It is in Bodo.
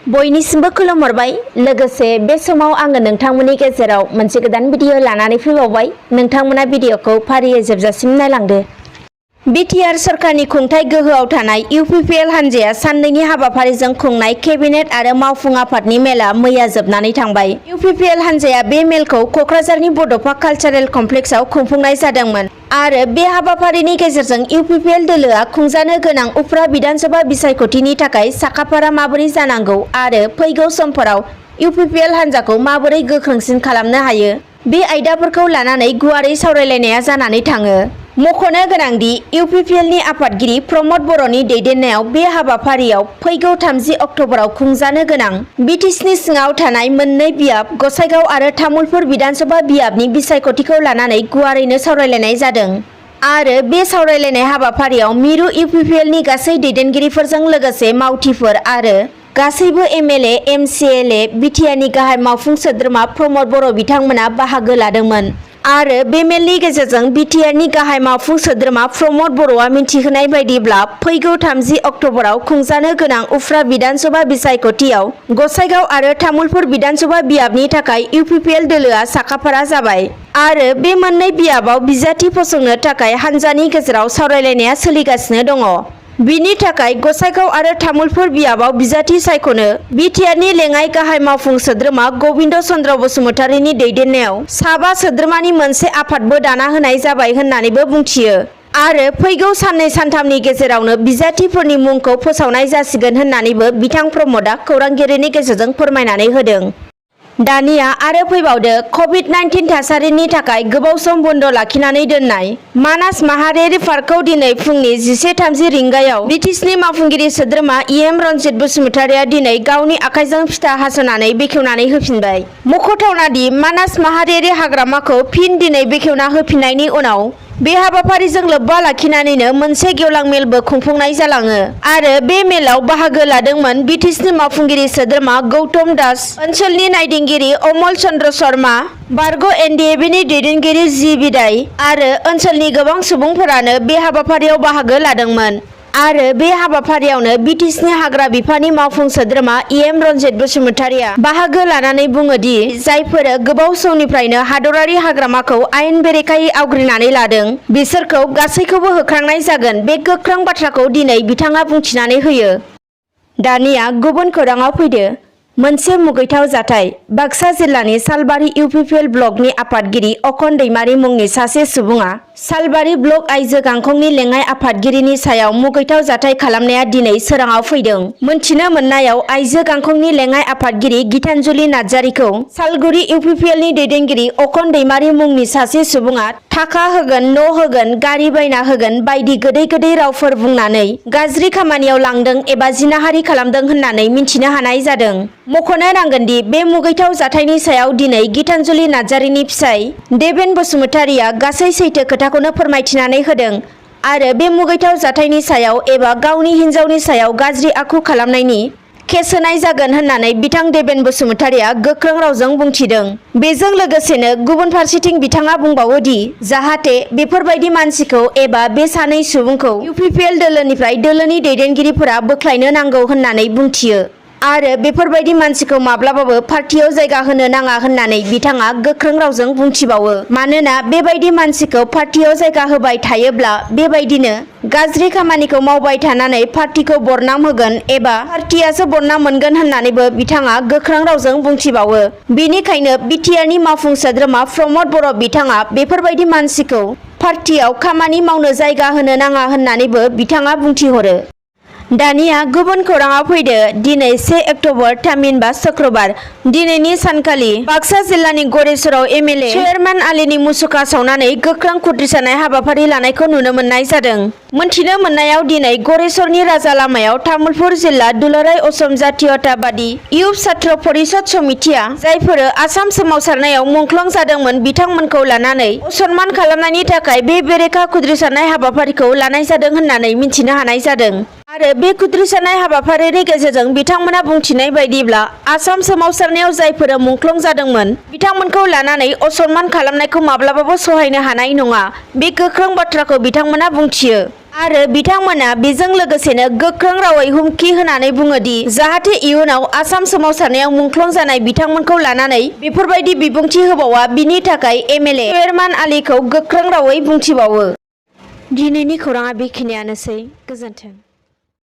बयनिसिमबो खुलुमहरबाय। लोगोसे बे समाव आङो नोंथांमोननि गेजेराव मोनसे गोदान भिडिअ लानानै फैबावबाय। नोंथांमोना भिडिअखौ फारियै जोबजासिम नायलांदो। बिटिआर सरकारनि खुंथाय गोहोआव थानाय UPPL हान्जाया साननैनि हाबाफारिजों खुंनाय केबिनेट आरो मावफुं आफादनि मेला मैया जोबनानै थांबाय। UPPL हान्जाया बे मेलखौ कक्राझारनि बड'फा कालचारेल कमप्लेक्सआव खुंफुंनाय जादोंमोन आरो बे हाबाफारिनि गेजेरजों UPPL दोलोआ खुंजानो गोनां उफ्रा बिधानसभा बिसायख'थिनि थाखाय साखाफारा माबोरै जानांगौ आरो फैगौ समफोराव UPPL हान्जाखौ माबोरै गोख्रोंसिन खालामनो हायो बे आयदाफोरखौ लानानै गुवारै सावरायलायनाया जानानै थाङो। मख'नो गोनांदि UPPLनि आफादगिरि प्रमद बर'नि दैदेननायाव बे हाबाफारियाव फैगौ 30 अक्ट'बराव खुंजानो गोनां बिटिसिनि सिङाव थानाय मोननै बियाब गसाइगाव आरो तामुलपुर बिधानसभा बियाबनि बिसायख'थिखौ लानानै गुवारैनो सावरायलायनाय जादों आरो बे सावरायलायनाय हाबाफारियाव मिरु UPPLनि गासै दैदेनगिरिफोरजों लोगोसे मावथिफोर आरो गासैबो MLA MCLA बिटिआरनि गाहाय मावफुं सोद्रोमा प्रमद बर' बिथांमोना बाहागो लादोंमोन आरो बे मेलनि गेजेरजों बिटिआरनि गाहाय मावफुं सोद्रोमा प्रमद बर'आ मिथिहोनाय बायदिब्ला फैगौ 30 अक्ट'बराव खुंजानो गोनां उफ्रा बिधानसभा बिसायख'थियाव गसाइगाव आरो तामुलपुर बिधानसभा बियाबनि थाखाय UPPL दोलोआ साखाफारा जाबाय आरो बे मोननै बियाबाव बिजाथि फसंनो थाखाय हान्जानि गेजेराव सावरायलायनाया सोलिगासिनो दङ। बिनि थाखाय गसाइगाव आरो तामुलपुर बियाबाव बिजाथि सायख'नो बिटिआरनि लेङाइ गाहाय मावफुं सोद्रोमा गबिन्द चन्द्र बसुमतारीनि दैदेननायाव साबा सोद्रोमानि मोनसे आफादबो दाना होनाय जाबाय होननानैबो बुंथियो आरो फैगौ साननै सानथामनि गेजेरावनो बिजाथिफोरनि मुंखौ फोसावनाय जासिगोन होननानैबो बिथां प्रमदआ खौरांगिरिनि गेजेरजों फोरमायनानै होदों। दानिया आरो फैबावदो कभिड-19 थासारिनि थाखाय गोबाव सम बन्द लाखिनानै दोननाय मानास माहारियारि पार्कखौ दिनै फुंनि 11:30 रिंगायाव बिटिसिनि मावफुंगिरि सोद्रोमा रन्जित बसुमतारीया दिनै गावनि आखाइजों फिथा हास'नानै बेखेवनानै होफिनबाय। मख'थावनादि मानास माहारियारि हाग्रामाखौ फिन दिनै बेखेवना होफिननायनि उनाव बे हाबाफारिजों लोब्बा लाखिनानैनो मोनसे गेवलां मेलबो खुंफुंनाय जालाङो आरो बे मेलाव बाहागो लादोंमोन बिटिसिनि मावफुंगिरि सोद्रोमा गौतम दास, ओनसोलनि नायदिंगिरि अमल चन्द्र शर्मा, बारग' NDABनि दैदेनगिरि जि बिदाय आरो ओनसोलनि गोबां सुबुंफोरानो बे हाबाफारियाव बाहागो लादोंमोन आरो बे हाबाफारियावनो बिटिसिनि हाग्रा बिफाननि मावफुं सोद्रोमा रन्जित बसुमतारीया बाहागो लानानै बुङोदि जायफोर गोबाव समनिफ्रायनो हादरारि हाग्रामाखौ आयेन बेरेखायै आवग्रिनानै लादों बिसोरखौ गासैखौबो होख्रांनाय जागोन बे गोख्रों बाथ्राखौ दिनै बिथाङा बुंथिनानै होयो। दानिया गुबुन खौराङाव फैदो। मोनसे मुगैथाव जाथाय। बाक्सा जिल्लानि सालबारि UPPL ब्लकनि आफादगिरि अखन दैमारि मुंनि सासे सुबुङा सालबारि ब्लक आइजो गांखंनि लेङाइ आफादगिरिनि सायाव मुगैथाव जाथाय खालामनाया दिनै सोराङाव फैदों। मोनथिनो मोननायाव आइजो गांखंनि लेङाइ आफादगिरि गीतानजलि नार्जारीखौ सालगुरि UPPLनि दैदेनगिरि अखन दैमारि मुंनि सासे सुबुङा थाखा होगोन, न' होगोन, गारि बायना होगोन बायदि गोदै रावफोर बुंनानै गाज्रि खामानियाव लांदों एबा जिनाहारि खालामदों होननानै मिथिनो हानाय जादों। मख'नो नांगोनदि बे मुगैथाव जाथायनि सायाव दिनै गीतानजलि नार्जारीनि फिसाय देबेन बसुमतारीया गासै सैथो खोथाखौनो फोरमायथिनानै होदों आरो बे मुगैथाव जाथायनि सायाव एबा गावनि हिन्जावनि सायाव गाज्रि आखु खालामनायनि केस होनाय जागोन होननानै बिथां देबेन बसुमतारीया गोख्रों रावजों बुंथिदों। बेजों लोगोसेनो गुबुन फारसेथिं बिथाङा बुंबावोदि जाहाथे बेफोरबायदि मानसिखौ एबा बे सानै सुबुंखौ UPPL दोलोनिफ्राय दोलोनि दैदेनगिरिफोरा बोख्लायनो नांगौ होननानै बुंथियो आरो बेफोरबायदि मानसिखौ माब्लाबाबो पार्टियाव जायगा होनो नाङा होननानै बिथाङा गोख्रों रावजों बुंथिबावो। मानोना बेबायदि मानसिखौ पार्टियाव जायगा होबाय थायोब्ला बेबायदिनो गाज्रि खामानिखौ मावबाय थानानै पार्टिखौ बरनाम होगोन एबा पार्टियासो बरनाम मोनगोन होननानैबो बिथाङा गोख्रों रावजों बुंथिबावो। बेनिखायनो बिटिआरनि मावफुं सोद्रोमा प्रमद बर' बिथाङा बेफोरबायदि मानसिखौ पार्टियाव खामानि मावनो जायगा होनो नाङा होननानैबो बिथाङा बुंथिहरो। दानिया गुबुन खौराङाव फैदो। दिनै 1 अक्ट'बर थामहिनबा शुक्रबार दिनैनि सानखालि बाक्सा जिल्लानि गरेस्वराव MLA चेयारमेन आलीनि मुसुखा सावनानै गोख्रों खुद्रिसानाय हाबाफारि लानायखौ नुनो मोननाय जादों। मोनथिनो मोननायाव दिनै गरेस्वरनि राजा लामायाव तामुलपुर जिल्ला दुलाराय असम जातीयताबादी इयुब छात्र परिषद समितिया जायफोर आसाम सोमावसारनायाव मुंख्लं जादोंमोन बिथांमोनखौ लानानै सनमान खालामनायनि थाखाय बे बेरेखा खुद्रिसानाय हाबाफारिखौ लानाय जादों होननानै मिथिनो हानाय जादों आरो बे खुद्रिसानाय हाबाफारिनि गेजेरजों बिथांमोना बुंथिनाय बायदिब्ला आसाम सोमावसारनायाव जायफोर मुंख्लं जादोंमोन बिथांमोनखौ लानानै असनमान खालामनायखौ माब्लाबाबो सहायनो हानाय नङा बे गोख्रों बाथ्राखौ बिथांमोना बुंथियो आरो बिथांमोना बेजों लोगोसेनो गोख्रों रावै हुमखि होनानै बुङो दि जाहाथे इयुनाव आसाम सोमावसारनायाव मुंख्लं जानाय बिथांमोनखौ लानानै बेफोरबायदि बिबुंथि होबावा बिनि थाखाय MLA सुलेमान आलीखौ गोख्रों रावै बुंथिबावो। दिनैनि खौराङा बेखिनियानोसै। गोजोन्थों।